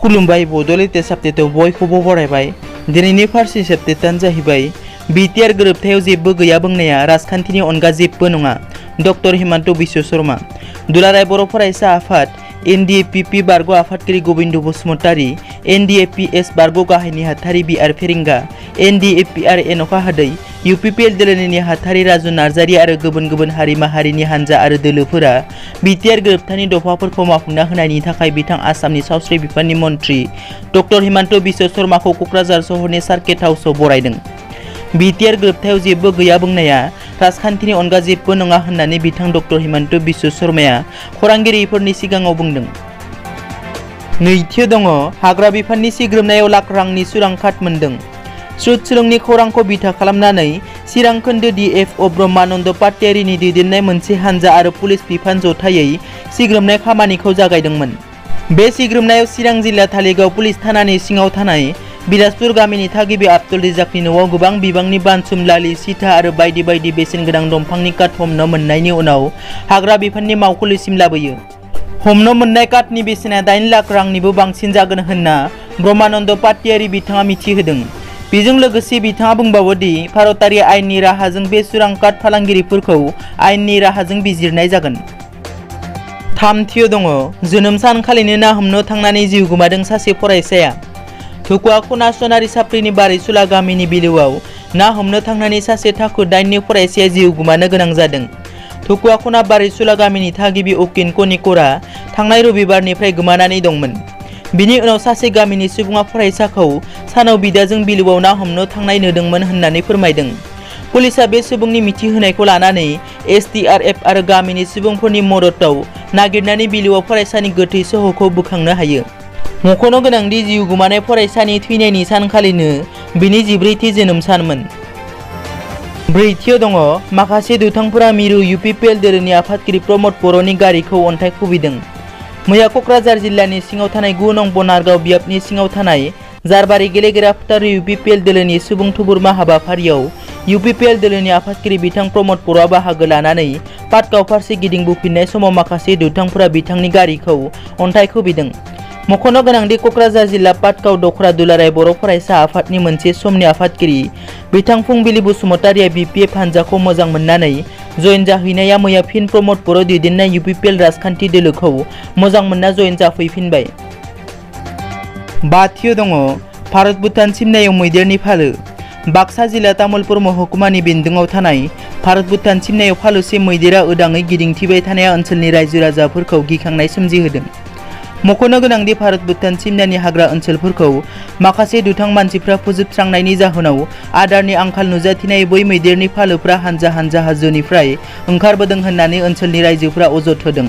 खुलुमबाय बड'लेण्ड आपडेटआव बयखौबो बरायबाय। दिनैनि फार्स्ट आपडेटआनो जाहैबाय बिटिआर गोरोबथायाव जेबो गैया बुंनाया राजखान्थिनि अनगा जेबो नङा। डक्टर हिमन्त बिश्व शर्मा। दुलाराय बर' फरायसा आफाद एनडिएफपि बारग' आफादगिरि गबिन्द बसुमतारी, एनडिएफपिएस बारग' गाहाय नेहाथारि बिआर फेरेंगा, एनडिएफपिआरएन अखा हादै, इउपिपिएल दोलोनि नेहाथारि राजु नार्जारि आरो गुबुन गुबुन हारि माहारिनि हानजा आरो दोलोफोरा बिटिआर गोरोबथानि दफाफोरखौ मावफुंना होनायनि थाखाय बिथां आसामनि सावस्रि बिफाननि मन्थ्रि डक्टर हिमन्त बिश्व शर्माखौ क'क्राझार सहरनि सार्किट हाउसआव बरायदों। बिटिआर गोरोबथायाव जेबो गैया बुंनाया राजखान्थिनि अनगा जेबो नङा होननानै बिथां डक्टर हिमन्त बिश्व शर्माया खौरांगिरिफोरनि सिगाङाव बुंदों। नैथियाव दङ हाग्रा बिफाननि सिग्रोमनायाव लाख रांनि सुरां कार्ड मोनदों। श्रुत सुलुंनि खौरांखौ बिथा खालामनानै चिरां खोन्दो डिएफअ ब्रह्मानन्द पाटियारिनि दैदेननाय मोनसे हानजा आरो पुलिस बिफान जथायै सिग्रोमनाय खामानिखौ जागायदोंमोन। बे सिग्रोमनायाव चिरां जिल्ला धालिगाव पुलिस थानानि सिङाव थानाय बिलासपुर गामिनि थागिबि आब्दुल रिजाकनि न'आव गोबां बिबांनि बानसुम लालि सिथा आरो बायदि बायदि बेसेन गोनां दंफांनि काट हमनो मोननायनि उनाव हाग्रा बिफाननि मावखुलिसिम लाबोयो। हमनो मोननाय काटनि बेसेना 8 लाख रांनिबो बांसिन जागोन होनना ब्रह्मानन्द पाटियारि बिथाङा मिथिहोदों। बेजों लोगोसे बिथाङा बुंबावो दि भारतारि आयेननि राहाजों बे सुरां काट फालांगिरिफोरखौ आयेननि राहाजों बिजिरनाय जागोन। थामथियाव दङ जोनोम सानखालिनो ना हमनो थांनानै जिउ गोमादों सासे फरायसाया। थुकुवा खना सनारि साप्रिनि बारैसुला गामिनि बिलोआव ना हमनो थांनानै सासे थाखो 8नि फरायसाया जिउ गोमानो गोनां जादों। थुकुवा खना बारैसुला गामिनि थागिबि अकिन कनिकरा थांनाय रबिबारनिफ्राय गोमानानै दंमोन। बिनि उनाव सासे गामिनि सुबुङा फरायसाखौ सानाव बिदाजों बिलोआव ना हमनो थांनाय नुदोंमोन होननानै फोरमायदों। पुलिसा बे सुबुंनि मिथिहोनायखौ लानानै एसडीआरएफ आरो गामिनि सुबुंफोरनि मददआव नागिरनानै बिलोआव फरायसानि गोथै सह'खौ बोखांनो हायो। मख'नो गोनांदि जिउ गोमानाय फरायसानि थैनायनि सानखालिनो बिनि 14थि जोनोम सानमोन। ब्रैथियाव दङ माखासे दुथांफोरा मिरु इउपिपिएल दोलोनि आफादगिरि प्रमद बर'नि गारिखौ अन्थाइ खुबैदों। मैया क'क्राझार जिल्लानि सिङाव थानाय 9 नं बनारगाव बियाबनि सिङाव थानाय जारबारि गेलेग्रा फोथार इउपिपिएल दोलोनि सुबुं थुबुरमा हाबाफारियाव इउपिपिएल दोलोनि आफादगिरि बिथां प्रमद बर'आ बाहागो लानानै पाटगाव फारसे गिदिंबोफिननाय समाव माखासे दुथांफोरा बिथांनि गारिखौ अन्थाइ खुबैदों। मख'नो गोनांदि क'क्राझार जिल्ला पाटगाव दखरा दुलाराय बर' फरायसा आफादनि मोनसे समनि आफादगिरि बिथां फुंबिलि बसुमतारिया बिपिएफ हानजाखौ मोजां मोननानै जयेन जाहैनाया मैया फिन प्रमद बर' दैदेननाय इउपिपिएल राजखान्थि दोलोखौ मोजां मोनना जयेन जाफैफिनबाय। बाथियाव दङ भारत भुटान सिमनायाव मैदेरनि फालो। बाक्सा जिल्ला तामुलपुर महकुमानि बेन्दोंआव थानाय भारत भुटान सिमनायाव फालोसे मैदेरा उदाङै गिदिंथिबाय थानाया ओनसोलनि रायजो राजाफोरखौ गिखांनाय सोमजिहोदों। मख'नो गोनांदि भारत भुटान सिमनानि हाग्रा ओनसोलफोरखौ माखासे दुथां मानसिफ्रा फोजोबस्रांनायनि जाहोनाव आदारनि आंखाल नुजाथिनाय बै मैदेरनि फालोफ्रा हानजा हानजा हाजोनिफ्राय ओंखारबोदों होननानै ओनसोलनि रायजोफ्रा अजद होदों।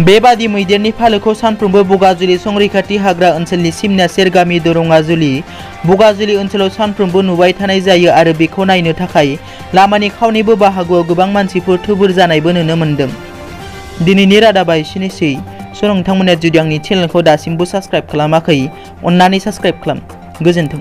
बेबादि मैदेरनि फालोखौ सानफ्रोमबो बगाजुलि संरैखाथि हाग्रा ओनसोलनि सिमना सेरगामि दरङाजुलि बगाजुलि ओनसोलाव सानफ्रोमबो नुबाय थानाय जायो आरो बेखौ नायनो थाखाय लामानि खावनैबो बाहागोआव गोबां मानसिफोर थुबुर जानायबो नुनो मोन्दों। दिनैनि रादाबा एसेनोसै। नोंथांमोना जुदि आंनि चेनेलखौ दासिमबो साबस्क्राइब खालामाखै अन्नानै साबस्क्राइब खालाम। गोजोन्थों।